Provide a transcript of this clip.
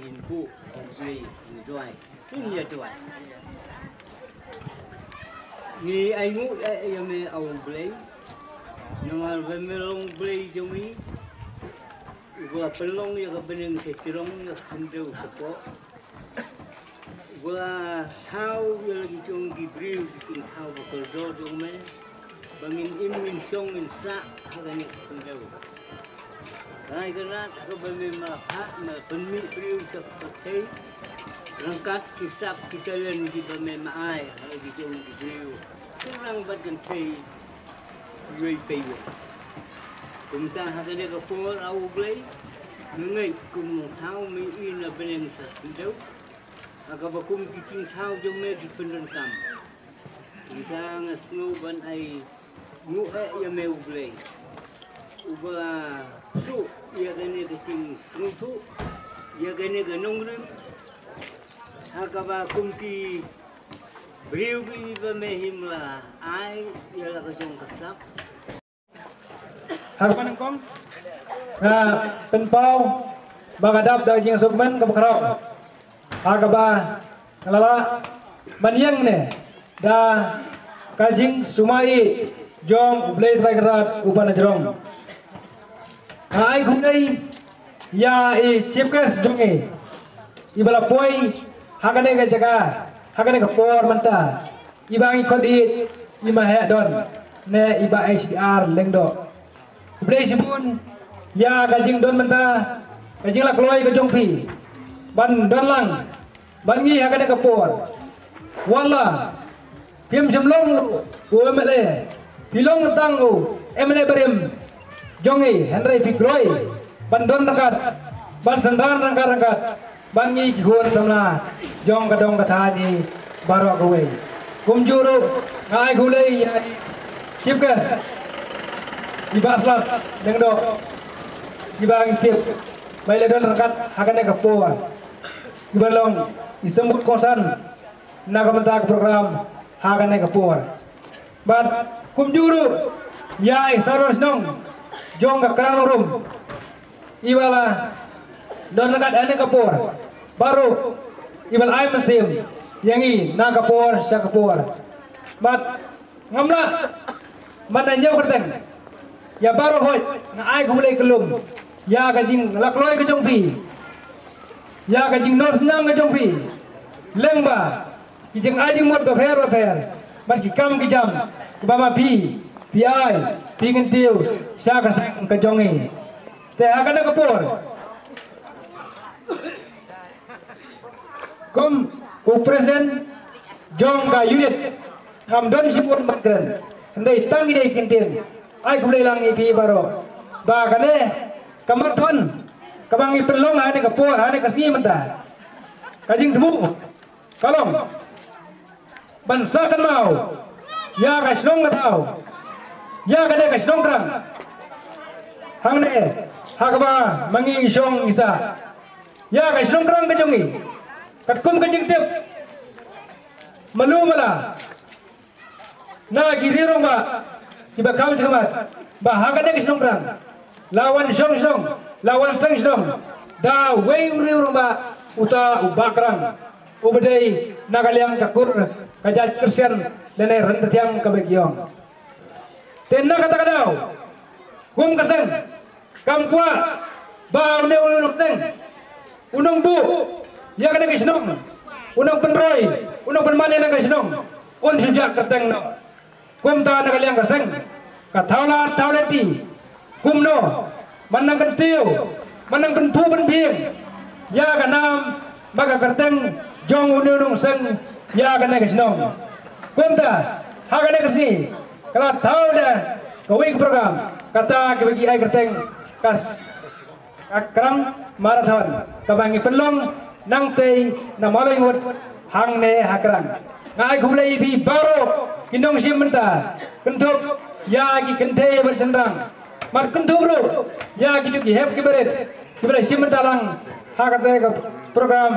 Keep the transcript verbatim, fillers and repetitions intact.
Ngi buh ïa U Blei, ngi duwai. Ngi ïa duwai. Ngi ainguh ïa me, A Blei. Namar ba me long Blei jong ngi. Uba pynlong ïa ka bneng sha jrong, ïa ka khyndew shapoh. Uba thaw ïa la ki jong ki briew ki jingthaw ba kordor jong me. Ba ngin im ngin shong ngin sah ha kane ka khyndew. Ka ai ka rat kaba me ma phah me pynmih briew sha ka pyrthei. Ryngkat ki sap ki talent kiba me ma ai ha ki jong ki briew. Ki rang bad kynthei. Iwei pa iwei. Kumta ha kane ka por, A Blei, me ngeit kum u thaw me i na bneng sha khyndew. Ha kaba kum ki jingthaw jong me ki pyndonkam. Kumta nga sngew ban ai nguh eh ïa me, U Blei. Uba suk ïa kane ka jingsngewthuh, ïa kane ka nongrim. Ha kaba kum ki briew kiba me him la ai ïa la ka jong ka sap. Ha kaba nyngkong, nga pynpaw ba nga dap da ka jingsuk men kaba khraw. Ha kaba nga la lah ban ïeng ne da ka jingsumar jong U Blei Trai Kynrad uba na jrong. Nga ai khublei ïa i chief guest jong ngi, iba la poi ha kane ka jaka ha kane ka por mynta, iba ngi khot ïa i Maheh Don ne i Bah H D R Lyngdoh. Khublei shibun ïa ka jingdon mynta, ka jinglakloi ka jong phi ban don lang bad ngi ha kane ka por. Wat la phim shym long u M L A, phi long tang u M L A barim jong ngi, hynrei phi kloi ban don ryngkat, ban synran ryngkat ryngkat bad ngi ki khun samla jong ka dong ka thaiñ baroh kawei. Kumjuh ruh nga ai khublei ïa i chief guest, i Bah Slap Lyngdoh, iba ngi tip ba i la don ryngkat ha kane ka por, iba long i symbud kongsan na ka bynta ka program ha kane ka por. Bad kumjuh ruh ïa i Sardar Shnong jong ka Krang Nongrum, iba la don ryngkat ha kane ka por, baroh iba la ai mynsiem ïa ngi na ka por sha ka por. Bad ngam lah ban da ñiew kyrteng ïa baroh, hooid nga ai khublei kyllum ïa ka jinglakloi ka jong phi, ïa ka jingnongsynñiang ka jong phi lyngba ki jingai jingmut bapher bapher bad ki kam ki jam kiba ma phi phi ai, phi kyntiew sha ka seng ka jong ngi. Te ha kane ka por, kum u president jong ka unit, ngam don shibun ban kren, hynrei tang ïa ki ktien, ai khublei lang ïa phi baroh ba kane ka marathon kaba ngi pynlong ha kane ka por, ha kane ka sngi mynta, ka jingthmu ka long ban sa kynmaw ïa ka shnong ka thaw, ïa kane ka shnong Krang, hangne ha kaba ma ngi ngi shong ngi sah, ïa ka shnong Krang ka jong ngi. Katkum ka jingtip malu mala na ki riew rangbah kiba kham shakhmat, ba ha kane ka shnong Krang la wan shong shnong, la wan seng shnong da uwei u riew rangbah, uta u Bah Krang, uba dei na ka liang ka kur ka jait Khristan lane Ryntathiang kaba ki ong. Te na kata ka daw, kum ka seng, kam kwah ba une u nongseng, u nongbuh ïa kane ka shnong, u nongpynroi, u nongpynman ïa kane ka shnong, un shu jah kyrteng noh. Kumta na ka liang ka seng, ka thaw lad thaw lynti, kumno ban nang kyntiew, ban nang pynphuh pynphieng ïa ka nam bad ka kyrteng jong une u nongseng ïa kane ka shnong. Kumta ha kane ka sngi ka la thaw da kawei ka program, kata kaba ki ai kyrteng ka s-, ka Krang Marathon, kaba ngi pynlong nangtei na Mawlaingut hangne ha Krang. Nga ai khublei ïa phi baroh ki nongshim bynta, kynthup ïa ki kynthei bad shynrang, bad kynthup ruh ïa kito ki hep ki barit kiba la shim bynta lang ha kata ka program.